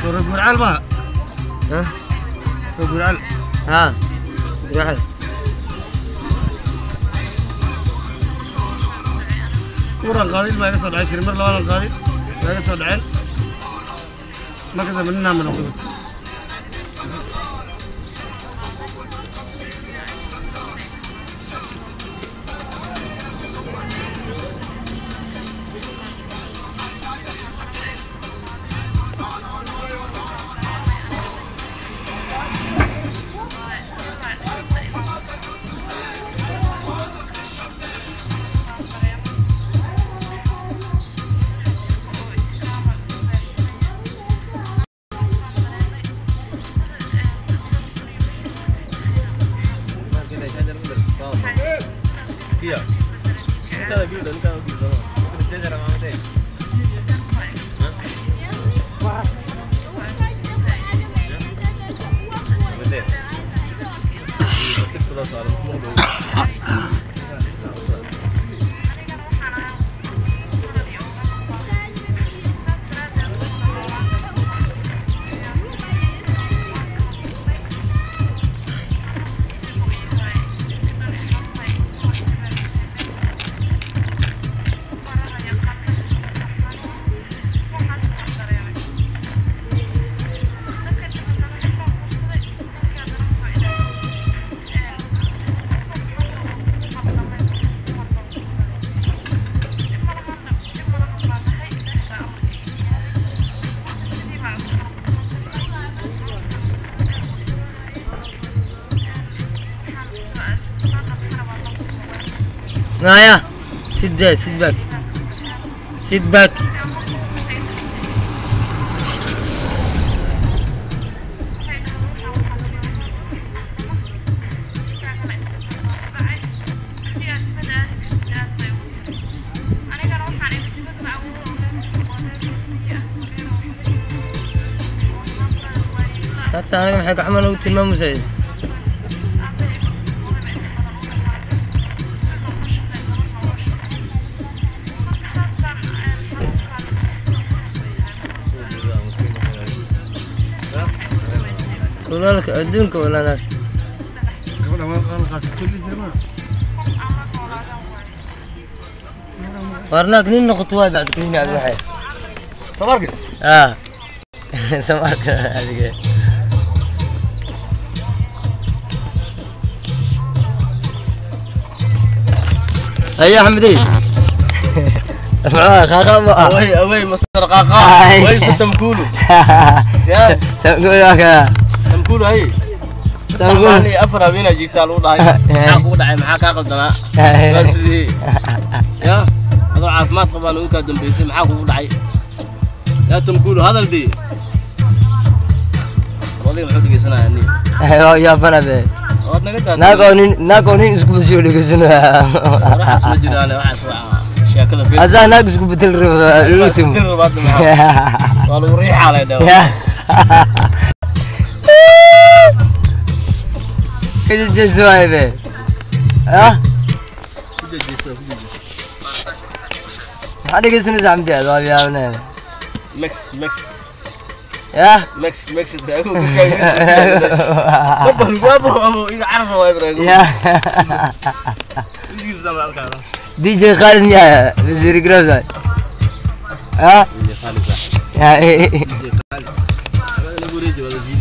Soo gurcal ma? Ha? Soo gurcal. Ha. Gurcal. Uran qaadin ma iga soo dhacay tiri mar labaad qaadin ma iga soo dhaceen marka dambe ninaa ma noqdo. Naya, sit there, sit back. Sit back. Hatta aniga maxay gacmaha lagu tilmaamaysaa? Kulaalka adduunka walaa naas. Gabadha waa la qaatay kulli jirma. Warnaak nin noqoto waay bacd kulli aad waxay. Samarka? Ah. Samarka adiga. هيا حمدي. قاقا اوي اوي مستر قاقا وي تمكولو يا تمكولو تمكولو هي تمكولو afar habeen jirtaa lagu dhahay maxaa kugu dhacay maxaa kaa qaldanaa waa sidii ya adoo caafimaad qabaan ugu kaa dambeysay maxaa kugu dhacay yaa tamkuulu hadal dii odayga muxuu dhegeysanayaa nin yaa banabe waad naga daa naagoo nin isku bedesho dhegeysanaya waxaas ma jiraan waxaas waa sheekada fiir asaa naag isku bedel rabaa bedel rabaa waa lagu riixaa lay dhaw كده جزواي به ها هذا كيس نزعم دي هذا يا ابني ميكس ميكس يا ميكس ميكس دراجو بابا بابا يعرف هو دراجو يا دي جي خالد يا وزير جروزا ها دي جي خالد يا دي جي خالد انا بوريجي ولا زي